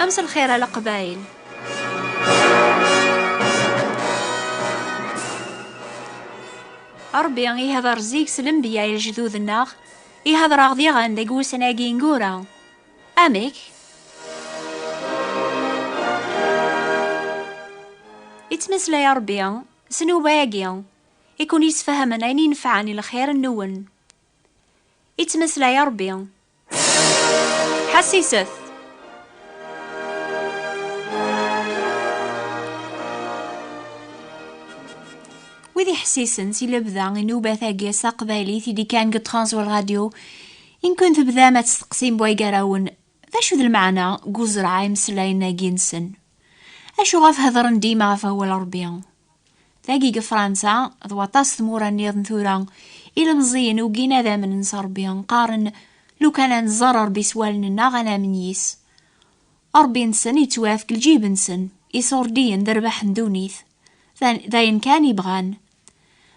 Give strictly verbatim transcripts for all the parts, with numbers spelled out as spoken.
Mselxir a Leqbayel. Ṛebbi ihder zik s lenbiya i lejdud-nneɣ, ihder-aɣ diɣen deg wussan-agi ineggura. Amek? Ittmeslay Ṛebbi s nnuba-agi i kun-yesfehmen ayen inefɛen i lxir-nwen. Ittmeslay Ṛebbi. Ḥassiset! Wid iḥessisen si lebda i nnubat-agi s taqbaylit i d-ikkan deg Transworld Radio, i nkun tebdam ad testeqsim waygar-awen, d acu d lmeɛna n uzreɛ imeslayen-agi-nsen? Acu ɣef hedren dima ɣef awal Ṛebbi? Dagi deg Fransa, d waṭas tmura nniḍen tura, ilemẓiyen ugin ad amnen s Ṛebbi, qqaren, lukan ad nẓer Ṛebbi s wallen-nneɣ, ad namen yis. Ṛebbi-nsen yettwaf deg lǧib-nsen, iṣurdiyen d rrbeḥ n ddunit. D ayen kan i bɣan.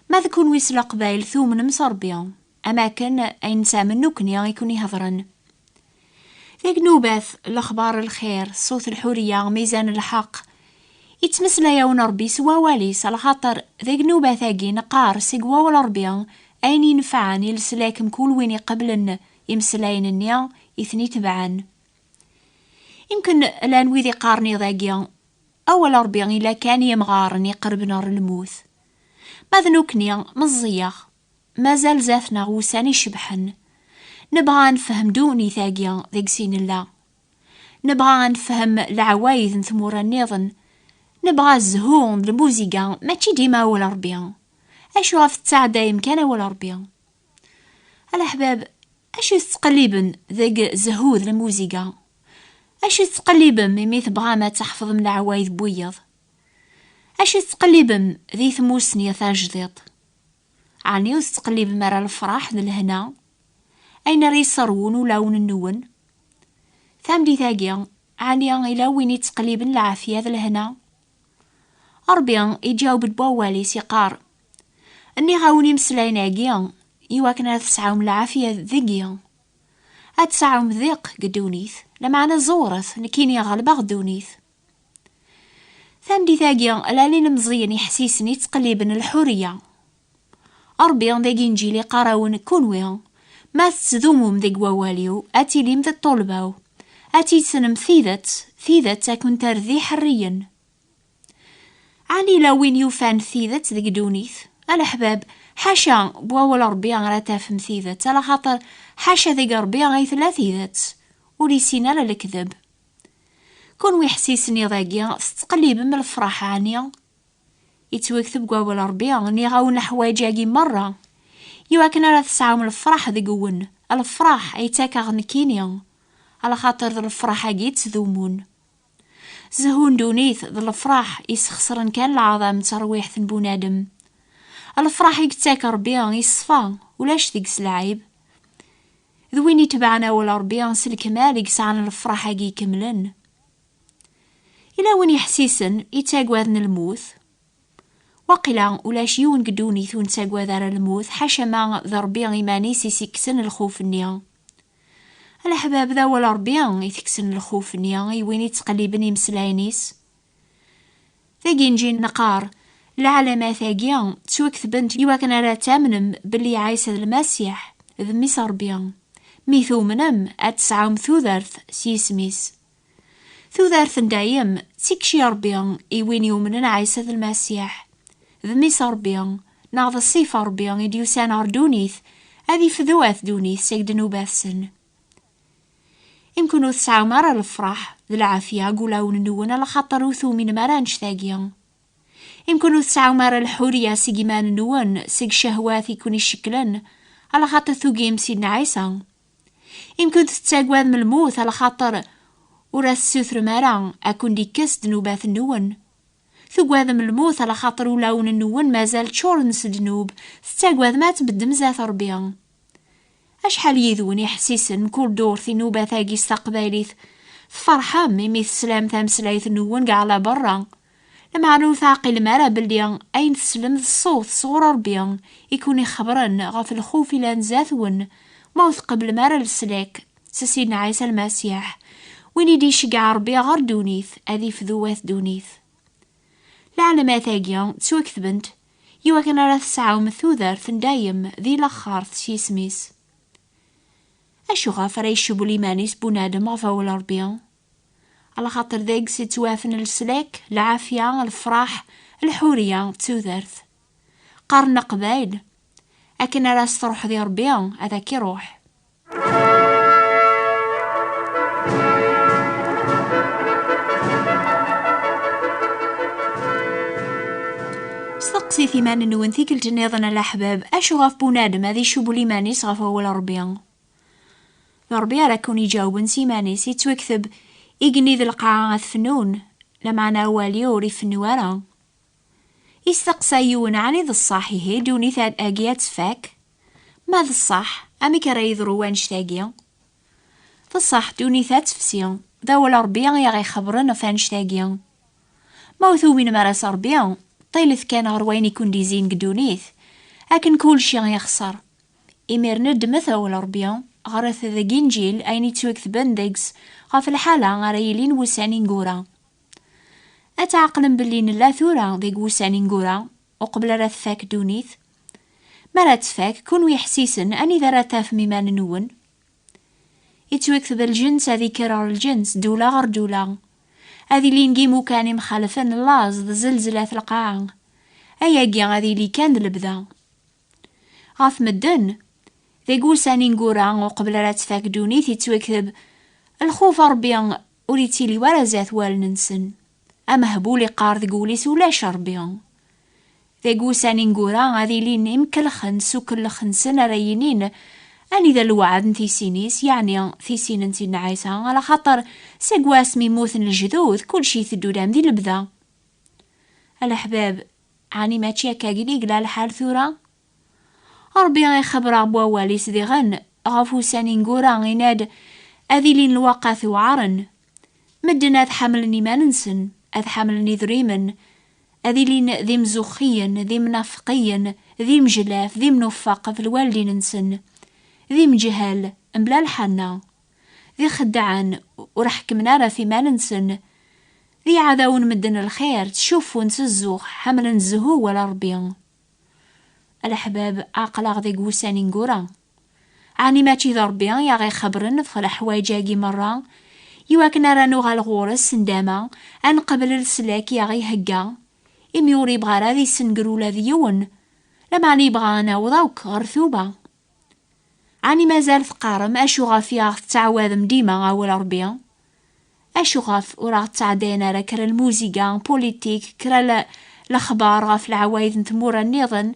Ma d kunwi s Leqbayel tumnem s Ṛebbi, am akken ayen nettamen nekkni i kun-ihedren. Deg nnubat, lexbar n lxir, ṣṣut n lḥuriya, mizan n lḥeqq, ittmeslay-awen Ṛebbi s wawal-is, alaxaṭer deg nnubat-agi neqqar seg wawal Ṛebbi ayen inefɛen i leslak mkul win iqeblen imeslayen-nni i ten-itebɛen. Imken llan wid iqqaren iḍ-agi, awal Ṛebbi ila kan i yemɣaren iqerben ɣer lmut. Ma d nekkni, meẓẓiyeɣ. Mazal zdat-neɣ wussan icebḥen. Nebɣa ad nefhem ddunit-agi deg-s i nella. Nebɣa ad nefhem leɛwayed n tmura nniḍen. Nebɣa zzhu d lmuziga, mačči dima awal Ṛebbi. Acu ɣef tettɛeddayem kan awal Ṛebbi? A leḥbab, acu tettqelliben deg zzhu d lmuziga? Acu tettqellibem imi tebɣam ad tḥefḍem leɛwayed n wiyeḍ? Acu tettqellibem di tmusni tajdiṭ? Ɛni ur tettqellibem ara lefraḥ d lehna, ayen ara yesserwun ulawen-nwen? Tameddit-agi, ɛni ila win yettqelliben lɛafya d lehna? Ṛebbi iǧaweb-d wawal-is, iqqar, nniɣ-awen imeslayen-agi iwakken ad tesɛum lɛafya deg-i. Ad tesɛum diq deg ddunit, lameɛna ẓewret, nekkini ɣelbeɣ ddunit. Tameddit-agi, llan ilemẓiyen iḥessisen ittqelliben lḥuriya. Ṛebbi deg Inǧil iqqar-awen kunwi, ma tettdumum deg wawal-iw, ad tilim di ṭṭulba-w, ad tissnem tidet, tidet ad ken-terr d iḥerriyen. Ɛni yella win yufan tidet deg ddunit? A leḥbab, ḥaca n wawal Ṛebbi ara tafem tidet, alaxaṭer ḥaca deg Ṛebbi ay tella tidet, ur issin ara lekdeb. Kunwi ḥessisen iḍ-agi, tettqellibem lefraḥ ɛni? Ittwakteb deg wawal Ṛebbi, nniɣ-awen leḥwayeǧ-agi merra, iwakken ara tesɛum lefraḥ deg-wen, lefraḥ ay ttakeɣ nekkini, alaxaṭer d lefraḥ-agi yettdumun. Zzhu n ddunit d lefraḥ isxesren kan leɛḍam d terwiḥt n bunadem. Lefraḥ i yettak Ṛebbi iṣfa, ulac deg-s lɛib. D win itebɛen awal Ṛebbi s lekmal i yesɛan lefraḥ-agi ikemlen. Ila win iḥessisen, ittaggaden lmut. Waqila ulac yiwen deg ddunit ur nettagad ara lmut, ḥaca ma d Ṛebbi iman-is i s-ikksen lxuf-nni. A leḥbab, d awal Ṛebbi i t-ikksen lxuf-nni i win ittqelliben imeslayen-is. Deg Inǧil neqqar, lɛalamat-agi ttwaketbent iwakken ara tamnem belli Ɛisa d Lmasiḥ, d Mmi-s Ṛebbi. Mi tumnem, ad tesɛum tudert s yisem-is. Tudert n dayem, d tikci Ṛebbi i win yumnen Ɛisa d Lmasiḥ. D Mmi-s Ṛebbi, neɣ d Ṣṣif Ṛebbi i d-yusan ɣer ddunit, ad ifdu at ddunit seg ddnubat-sen. Imken ur tesɛum ara lefraḥ d lɛafya deg ulawen-nwen, alaxaṭer ur tuminem ara annect-agi. Imken ur tesɛum ara lḥuriya seg iman-nwen, seg ccehwat i ken-icekklen, alaxaṭer tugim Sidna Ɛisa. Imken tettaggadem lmut, alaxaṭer ur as-tessutrem ara ad ken-d-ikkes ddnubat-nwen. Tuggadem lmut, alaxaṭer ulawen-nwen mazal ččuren s ddnub, tettaggadem ad tbeddem zdat Ṛebbi. Acḥal yid-wen iḥessisen mkul ddurt i nnubat-agi s taqbaylit, tferḥem imi teslam tameslayt-nwen deg ɛla berra? Lameɛna ur teɛqilem ara belli ayen teslem d ṣṣut sɣur Ṛebbi i ken-ixebbren ɣef lxuf ilan zdat-wen, ma ur tqeblem ara leslak s Sidna Ɛisa Lmasiḥ, Win i d-iceggeɛ Ṛebbi ɣer ddunit, ad ifdu wat ddunit. Leɛlamat-agi ttwaketbent i wakken ara tesɛum tudert n dayem di laxert s yisem-is. Acu ɣef ara icewwel iman-is bunadem ɣef wawal Ṛebbi? Alaxaṭer deg-s i ttwafen leslak, lɛafya, lefraḥ, lḥuriya d tudert. Qqaren Leqbayel, akken ara s-truḥ di Ṛebbi, ad ak-iruḥ. Steqsit iman-nwen tikkelt nniḍen a leḥbab, acu ɣef bunadem ad icewwel iman-is ɣef wawal Ṛebbi? D Ṛebbi ara ken-iǧawben s iman-is, ittwakteb, igenni d lqaɛa ad fnun, lameɛna awal-iw ur ifennu ara. Isteqsa yiwen, ɛni d ṣṣeḥ ihi ddunit-agi ad tfak? Ma d ṣṣeḥ, amek ara yeḍru wannect-agi? D ṣṣeḥ, ddunit ad tefsi, d awal Ṛebbi i aɣ-ixebbren ɣef wannect-agi. Ma ur tuminem ara s Ṛebbi, ṭilet kan ɣer wayen i ken-d-izzin deg ddunit, akken kulci ixṣer. Imiren ddmet awal Ṛebbi, ɣret deg Inǧil ayen yettwaketben deg-s ɣef lḥala ara yilin wussan ineggura. Ad tɛeqlem belli nella tura deg wussan ineggura, uqbel ara tfak ddunit. Mi ara tfak, kunwi ḥessisen anida ara tafem iman-nwen. Yettwakteb lǧens ad ikker ɣer lǧens, ddula ɣer ddula. Ad ilin deg imukan imxalfen laẓ d zelzlat lqaɛa. Ayagi ad yili kan d lebda. Ɣef medden, deg wussan ineggura uqbel ara tfak ddunit yettwakteb, lxuf Ṛebbi ur ittili wara zdat wallen-nsen. Amehbul iqqar deg wul-is ulac Ṛebbi. Deg wussan ineggura ad ilin imkelxen s ukellex-nsen ara yinin anida lweɛd n tisin-is, yeɛni tisin n Sidna Ɛisa, alaxaṭer seg wasmi mmuten lejdud, kulci iteddu-d am di lebda. A leḥbab, ɛni mačči akka i yella lḥal tura? Ṛebbi ixebber-aɣ wawal-is diɣen ɣef wussan ineggura, yenna-d ad ilin lwaqat iweɛṛen. Medden ad ḥamlen iman-nsen, ad ḥamlen idrimen, ad ilin d imzuxxiyen, d imnafqiyen, d imejlaf, d imnufaq ɣef lwaldin-nsen, d imejhal, mebla lḥanna, d ixeddaɛen, ur ḥekkmen ara ɣef iman-nsen, d iɛdawen medden lxir, ttcuffun s zzux, ḥemmlen zzhu wala Ṛebbi. A leḥbab, aql-aɣ deg wussan ineggura. Ɛni mačči d Ṛebbi i aɣ-ixebbren ɣef leḥwayeǧ-agi merra, iwakken ara nuɣal ɣur-s s ndama, ad neqbel leslak i aɣ-ihegga, imi ur yebɣi ara ad isenger ula d yiwen, lameɛna yebɣa ad naweḍ akk ɣer tuba? Ɛni mazal teqqarem acu ɣef i aɣ-tettɛawadem dima awal Ṛebbi? Acu ɣef ur aɣ-ttɛeddayen ara kra lmuziga, politik, kra l-, lexbar ɣef leɛwayed n tmura nniḍen?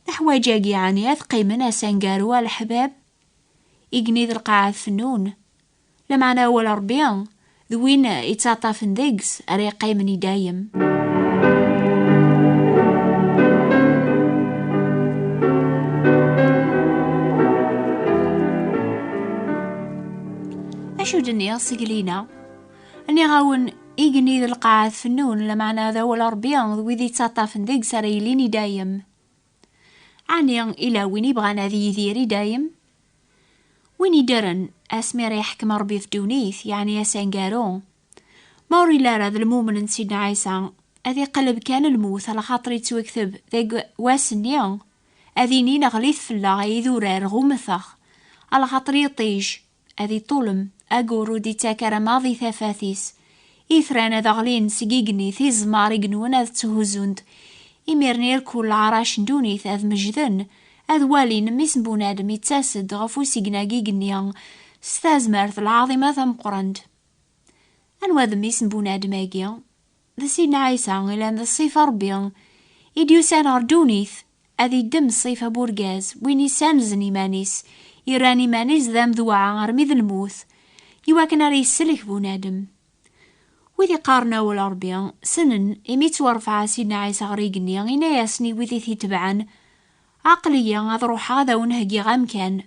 Leḥwayeǧ-agi ɛni ad qqimen ass aneggaru a leḥbab? Igenni d lqaɛa ad fennun. Lameɛna awal Ṛebbi d win yettaṭṭafen deg-s ara yeqqimen i dayem. Acu d-nniɣ seg lina? Nniɣ-awen, igenni d lqaɛa ad fennun, lameɛna d awal Ṛebbi d wid yettaṭṭafen deg-s ara yilin i dayem. Ɛni ila win ibɣan ad yidir i dayem? Win iddren asmi ara yeḥkem Ṛebbi ɣef ddunit, yeɛni ass aneggaru, ma ur yelli ara d lmumen n Sidna Ɛisa, ad iqelleb kan lmut, alaxaṭer yettwakteb deg wass-nni, ad inin ɣlit fell-aɣ ay idurar, ɣummet-aɣ, alaxaṭer iṭij ad iṭulem, agur ur d-ittak ara maḍi tafat-is. Itran ad ɣlin seg igenni, tiẓmar igenwen ad tthuzzunt. Imiren irkul leɛrac n ddunit ad mejden, ad walin Mmi-s n bunadem ittas-d ɣef usigna n igenni s tazmert lɛaḍima tameqqrant. Anwa d Mmi-s n bunadem-agi? D Sidna Ɛisa, ilan d ṣṣifa Ṛebbi, i d-yusan ɣer ddunit, ad iddem ṣṣifa n urgaz, win issanzen iman-is, irran iman-is d amedwaɛ armi d lmut, iwakken ara isellek bunadem. Wid iqqaren awal Ṛebbi, ssnen, imi ttwarfeɛ Sidna Ɛisa ɣer igenni, yenna-yasen i wid i t-itebɛen, aql-iyi ad ruḥeɣ ad awen-heggiɣ amkan,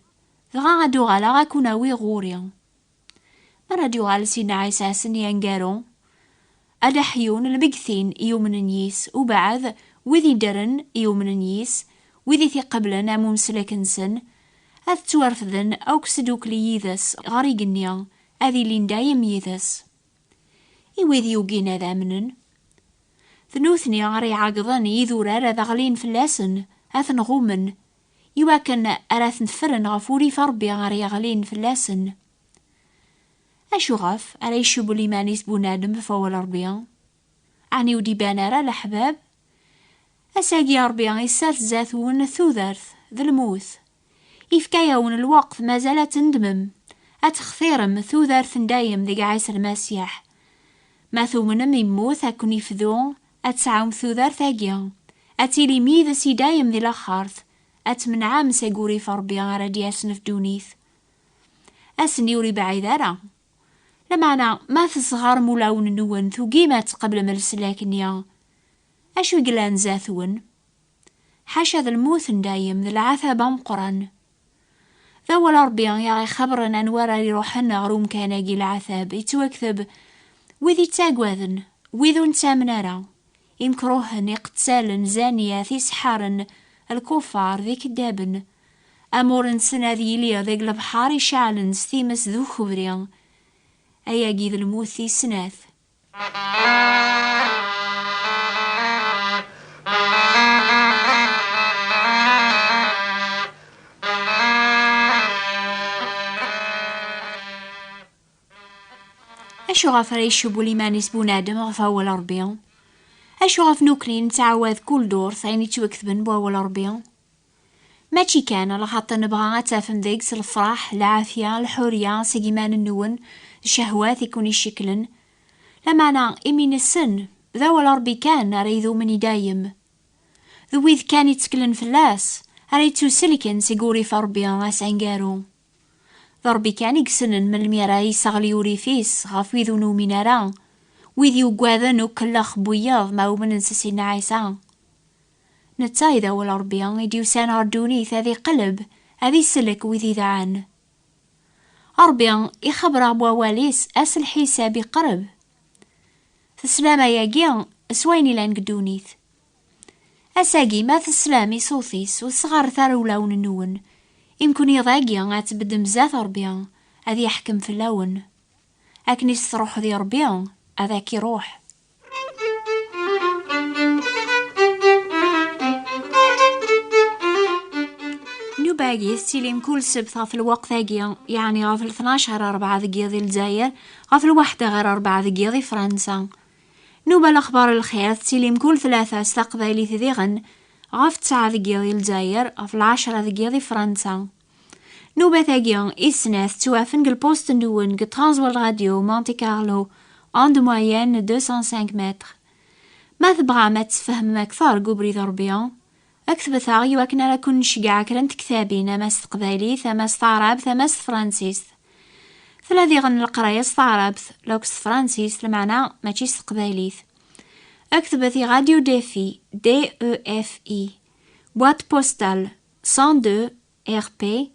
dɣa ad d-uɣaleɣ ad ken-awiɣ ɣur-i. Mi ara d-yuɣal Sidna Ɛisa ass-nni aneggaru, ad d-ḥyun lmegtin i yumnen yis, ubeɛd wid iddren i yumnen yis, wid i t-iqeblen am umeslak-nsen, ad ttwarefden akk sdukli yid-s ɣer igenni, ad ilin dayem yid-s. I wid yugin ad amnen, d nutni ara iɛeggḍen i idurar ad ɣlin fell-asen, ad ten-ɣummen, iwakken ara ten-ffren ɣef urrif n Ṛebbi ara yeɣlin fell-asen. Acuɣef ara icewwel iman-is bunadem ɣef wawal n Ṛebbi? Ɛni ur d-iban ara, leḥbab? Ass-agi Ṛebbi isers zdat-wen tudert d lmut. Ifka-yawen lweqt mazal ad tendmem, ad textirem tudert n dayem deg Ɛisa Lmasiḥ. Ma tumnem immut ad ken-ifdu, ad tesɛum tudert-agi, ad tilim yid-s i dayem di laxert, ad tmenɛem seg urrif n Ṛebbi ara d-yasen ɣef ddunit. Ass-nni ur ibɛid ara. Lameɛna, ma tesɣarem ulawen-nwen, tugim ad tqeblem leslak-nni, acu i yellan zdat-wen? Ḥaca d lmut n dayem, d lɛatab ameqqran. D awal n Ṛebbi i aɣ-ixebbren anwa ara iruḥen ɣer umkan-agi n lɛatab. Yettwakteb: "Wid ittaggaden, wid ur nettamen ara, imekruhen, iqettalen, zaniyat, iseḥḥaren, lkuffar, d ikeddaben. Amur-nsen ad yili deg lebḥer iceɛlen s times d ukebri." Ayagi d lmut tis snat. Acuɣef ara icewwel iman-is bunadem ɣef wawal n Ṛebbi? Acuɣef nekkni nettɛawad kul ddurt ayen yettwaketben n wawal n Ṛebbi? Mačči kan ala xaṭer nebɣa ad tafem deg-s lefraḥ, lɛafya, lḥurya seg iman-nwen, d ccehwat i ken-iceklen, lameɛna imi nessen d awal n Ṛebbi kan ara idumen i dayem. D wid kan itteklen fell-as ara yettuselken seg urrif n Ṛebbi asangaru. D Ṛebbi kan i yessnen melmi ara yesseɣli urrif-is ɣef wid ur numin ara, wid yuggaden ukellex n wiyeḍ ma umnen s Sidna Ɛisa. Netta i d awal n Ṛebbi i d-yusan ɣer ddunit ad iqelleb, ad isellek wid idɛan. Ṛebbi ixebber-aɣ wawal-is, ass lḥisab iqreb. Teslam ayagi s wayen ilan deg ddunit. Ass-agi ma teslam i ṣṣut-is, ur sɣaret ara ulawen-nwen, imken iḍ-agi ad tbeddem zdat Ṛebbi, ad yeḥkem fell-awen. Akken i s-truḥeḍ i Ṛebbi, ad ak-iruḥ. Nnuba-agi tettili mkul ssebt ɣef lweqt-agi, yeɛni ɣef tnac ɣer rebɛa deg yiḍ i Lezzayer, ɣef lwaḥda ɣer rebɛa deg yiḍ i Fransa. Nnuba Lexbar Lxir tettili mkul tlata s taqbaylit diɣen, ɣef tesɛa deg yiḍ i Lezzayer, ɣef lɛecra deg yiḍ i Fransa. Nnubat-agi i snat ttwafen deg lpost-nwen deg Transworld Radio Monte Carlo, onde moyenne deux cent cinq mètres. Ma tebɣam ad tfehmem akteṛ deg ubrid n Ṛebbi, ketbet-aɣ iwakken ara ken-nceggeɛ kra n tektabin, ama s teqbaylit, ama s taɛrabt, ama s tefransist. Tella diɣen leqraya s taɛrabt, la s tefransist, lmeɛna mačči s teqbaylit. Ketbet i Radio Défi, D E F I, boîte postale cent deux R P,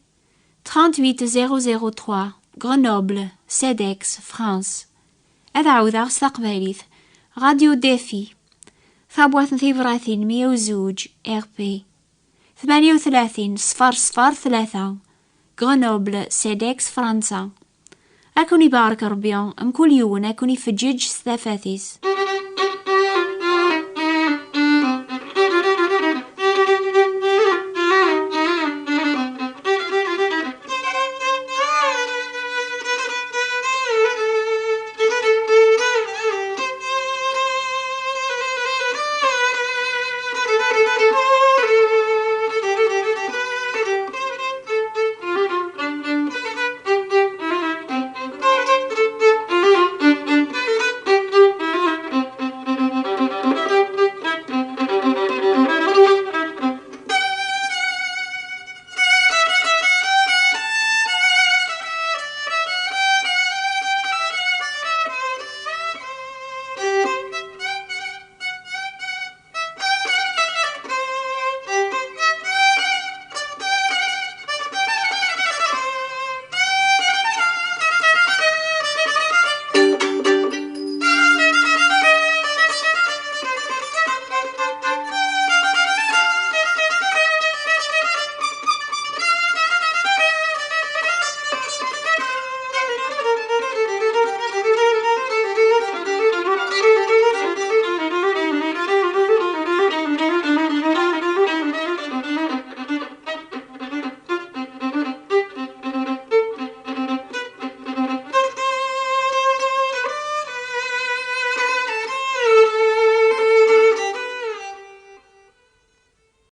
trente-huit zéro zéro trois, Grenoble, Cedex, France. Ad ɛawdeɣ s taqbaylit: Radio Défi, tabwaṭ n tibratin meyya u zewǧ R P, tmanya u tlatin ṣṣfar ṣṣfar tlata, Grenoble, Cedex, Fransa. Ad ken-ibarek Ṛebbi, mkul yiwen ad ken-ifeǧǧeǧ s tafat-is.